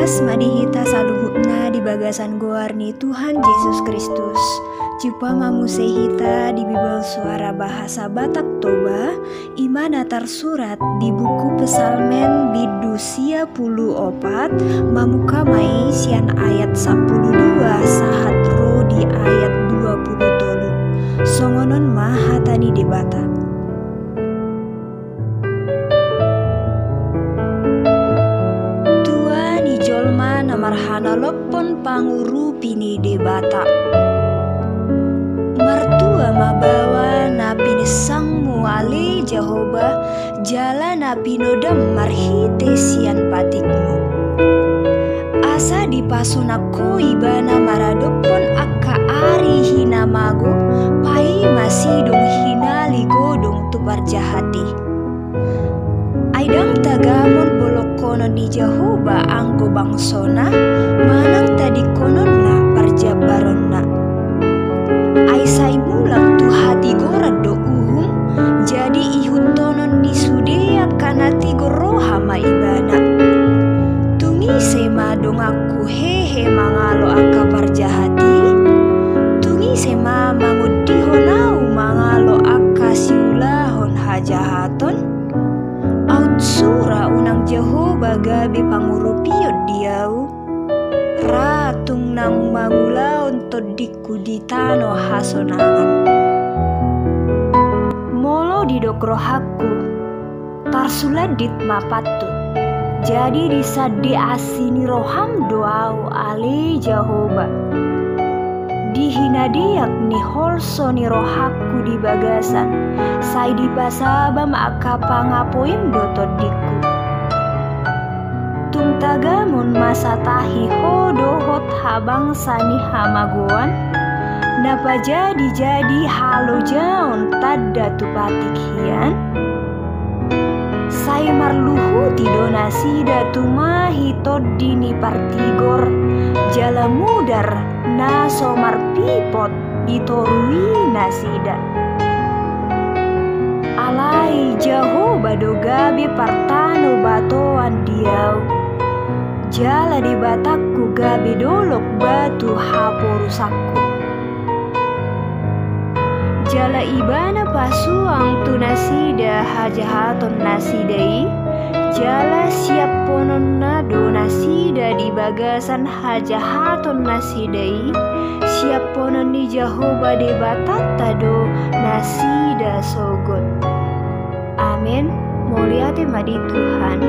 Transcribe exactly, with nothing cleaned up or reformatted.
Horas ma di hita saluhutna di bagasan goar ni Tuhan Jesus Kristus. Jumpa ma muse hita di Bibel Suara Bahasa Batak Toba, i ma na tarsurat di buku Psalmen bindu sia pulu opat, mamungka ma i sian ayat sampulu dua sahat ro di ayat dua pulu tolu. Songon on ma hata ni Debata. Tua ni jolma na marhanolophon pangurupi ni Debata. Martua ma baoa na pinansangmu ale Jahowa, jala na pinodam marhite sian patikmu. Asa dipasonang Ho ibana maradophon angka ari hinamago, paima sidung hinaligodong tu parjahat i. Ai ndang tagamon bolongkonon ni Jahowa anggo bangsona, manang tadingkononna parjambaronna. Ai sai mulak tu hatigoran do uhum, jadi ihuthonon ni sude angka na tigor roha ma ibana. Tung ise ma donganku hehe mangalo angka parjahat i? Tung ise ma mangondihon ahu mangalo angka siulahon hajahaton? Aut sura unang Jahowa gabe pangurupion di ahu, ra tung naung mangulahon tondingku di tano hasonangan. Molo didok rohangku, tarsulandit ma pantun. Jadi disande asi ni roham do ahu ale Jahowa. Di hinadeak ni holso ni rohangku di bagasan, sai dipasabam angka pangapoim do tondingku. Tung tagamon ma satahi ho dohot habangsa ni hamagoan, na pajadijadi halojaon tanda tu patik hian? Sai marluhuti do nasida tumahi tondi ni partigor, jala mudar na so marpipot ditorui nasida. Alai Jahowa do gabe partanobatoan di ahu, jala Debatangku gabe dolok batu haporusanku. Jala ibana pasuang tu nasida hajahaton nasida i, jala siappononna do nasida di bagasan hajahaton nasida i, siapponon ni Jahowa Debatanta do nasida sogot. Amen. Mauliate ma di Tuhan.